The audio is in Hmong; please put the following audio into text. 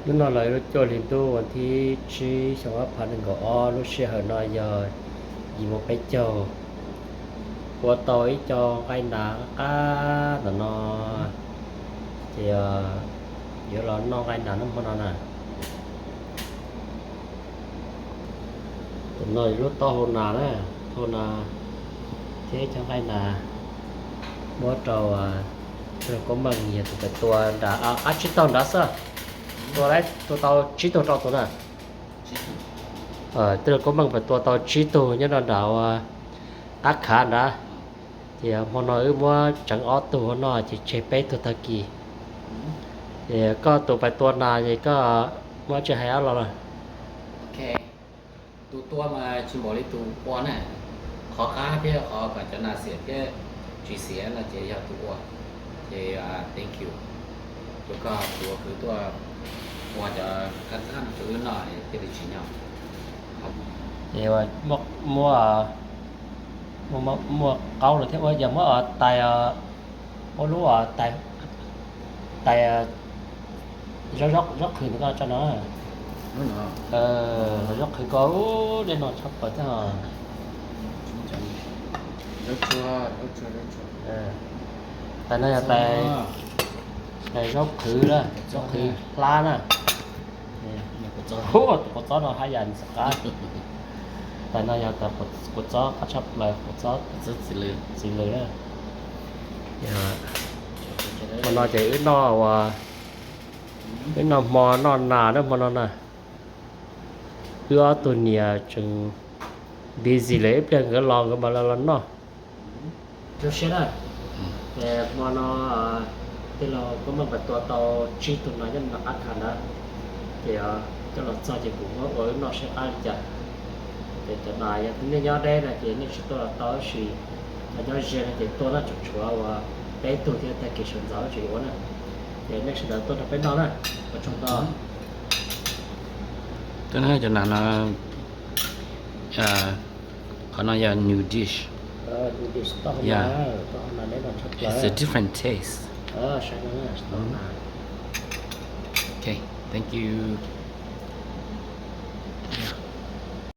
Hnub no los lub cuaj hli ntuj vas thib tsib xyoo ob phav nees nkaum ob, lub sij hawm no yog yim moo peb caug. Ua tau ib co nqaij nas qab ntawm no, ces yuav los noj nqaij nas hnub hmo no na. Tus no lub taub hau nas na, hau nas thiab cov nqaij nas muab rau tij laug Koob Meej yog tus pais tua nram qab tsib taug nrad xwb. Tua, tua tau tsib tug rau tus na. Tij laug Koob Meej pais tua tau tsib tug nyob rau nram qab khav nrad. Ces hmo no wb muab tseev ob tug ua noj ces tseg peb tug tag kis. Ces koj tus pais tua nas ces koj muab tsis hais ob lo lawm. Tus tua mas tsis npaum li tus ua na. Qhov qab thiab qhov kom cov nas xiam thiab tsis xiam no ces yog tus ua. Ces thank you rau koj tus ua kwv tuaj ua cov qab qab no rau wb noj thiaj li tsis nyom. Ces muab, muab qaub los thiab ua yog muab tais, muab lub tais, tais zaub qhwv ntawm koj tso no. Zaub qhwv ko, dej no tshaj plaws thiab. Tais no yog tais, tais zaub qhwv na, zaub qhwv hlab na. Hu, tus kua txob no haj yam ntxim qab. Tais no yog tais kua txob qab tshaj plaws, kua txob txiv lws na. Hmo no ces wb noj ua, wb noj hmo noj nas na hmo no na. Wb ob tug niam tseem busy lawm, ib pliag nkawd los nkawd mam li los noj. Zoo siab na. Hmo no tij laug Koob Meej pais tua tau tsib tug nas nyob nram qab khav ntawd, ces coj los txog ces kuv muab ua wb noj saib qab li cas. Ces cov nas yog nej nyob deb no ces nej tsis tuaj los tau, tab sis cov nyob ze no ces tuaj na, tshuav tshuav ua peb tug thiab tag kis sawv ntxov tseem yuav ua na. Ces nej sawv daws tuaj nrog peb noj na, ua tsaug ntau. Cov nas no, qhov no yog new dish. It's a different taste. Okay, thank you.